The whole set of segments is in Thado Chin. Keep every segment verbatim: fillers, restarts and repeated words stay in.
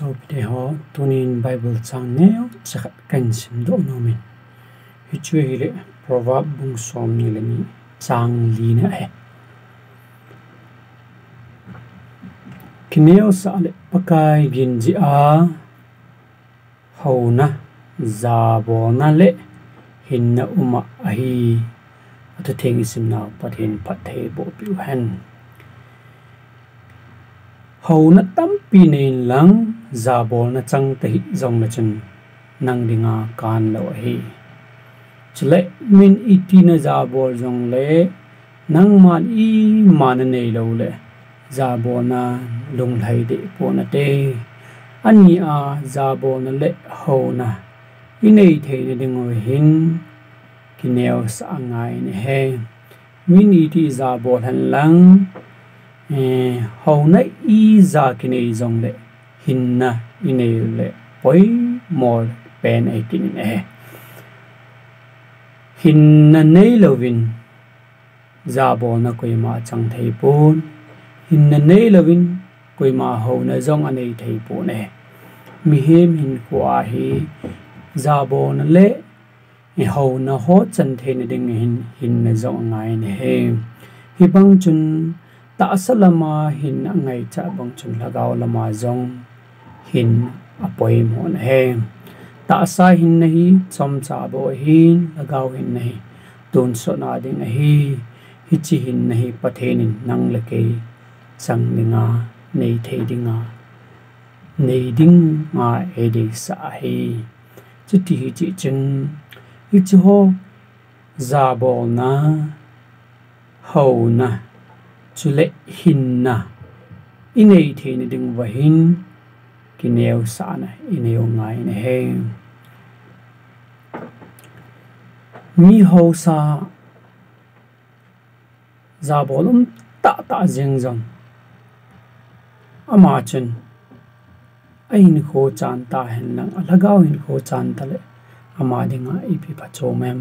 Sopite ho, tunin Bible chang neocha khat kahin simdoh nomin. Hichu ahile Proverb bung somni le ni chang lina ahi. Kineosah le Pakai gin jeh a houna, jabolna le hinna um ahi. Athutheng isimnau Pathen phatthei boh peh uhen. Houna tampi nei inlang, jabolna chang tahih jongle chun nang dinga kanlou ahi. Chule min iti najabol jongle nangman ima nanei loule jabolna lunglhai deh ponate. Ania jabolna le houna inei theina dingu hin kineosah angai nahi. Min iti jabol henlang, eh, houna ija kinei jongle hinna inei le poimo pen ahi kit in ahi. Hinna neilouvin jabolna koima achang theipon, hinna neilouvin koima houna jong anei theipon ahi. Mihem hinkhoa hi jabolna le houna ho chan theina dingin hinna jong angai nahi. Hibang chun tahsa lama hinna angaichat bang chun lhagao lama jong hinna apoimo nahi. Tahsa hinna hi chomcha bou ahin, lhagao hinna hi tonsotna ding ahi. Hiche hinna hi Pathen in nang le kei chang dinga, nei thei dinga, nei dinga eideisah ahi. Chuti hiche chun, hiche ho jabolna, houna, chule hinna inei theina dinguva hin kineosahna inei u ngai nahi. Mi haosa jabol um tahtah jeng jong, ama chun ahinkho chan tahenlang, alhagao hinkho chan tale ama dinga ipi phachom em?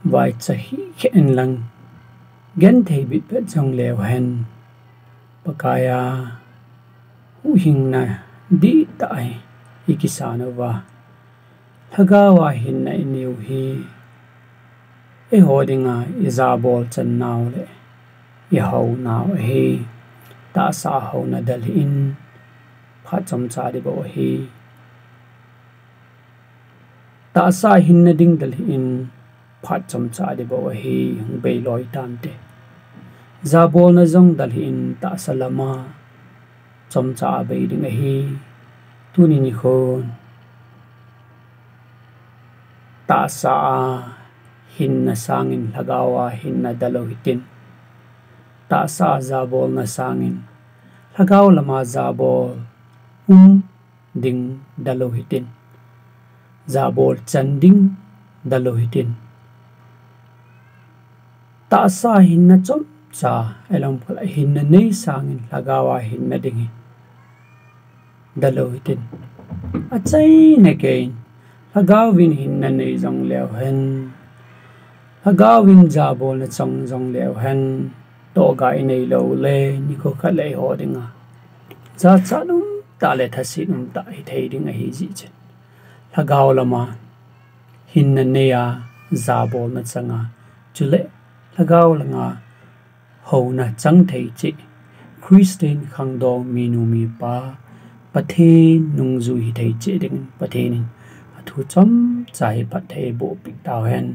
Vaicha hih khen inlang, genthei bitbet jongleu hen, Pakaiya huhhingna dihtah hi ikisan uva, lhagaova hinna ineiu hi eiho dinga ijabol channau le ihounau ahi. Tahsa houna dalhin phat chomcha ding bou ahi. Tahsa hinna ding dalhin phat chomcha ding bou ahi, hung beiloi tante. Jabolna jong dalhin tahsa lama chomcha a bei ding ahi. Tuni nikhon tahsa a hinna sangin lhagaova hinna dalou hitin. Tahsa a jabolna sangin lhagao lama jabol um ding dalou hitin. Jabol chan ding dalou hitin. Tahsa hinna chomcha, ahiloule hinna nei sangin lhagaova hinna ding hi dalou hitin. Achaina keiyin, lhagaovin hinna nei jongleu hen, lhagaovin jabolna chang jongleu hen, tohga inei loule nikho khat le eiho dinga jachat umtah le thaset umtah hithei ding ahijeh chun, lhagao lama hinna neiya, jabolna changa, chule lhagao langa houna chang thei cheh Christian khangdong minu mipa, Pathen nungjui hithei cheh dingin Pathen in athu chomcha hi phatthei boh peh tauhen.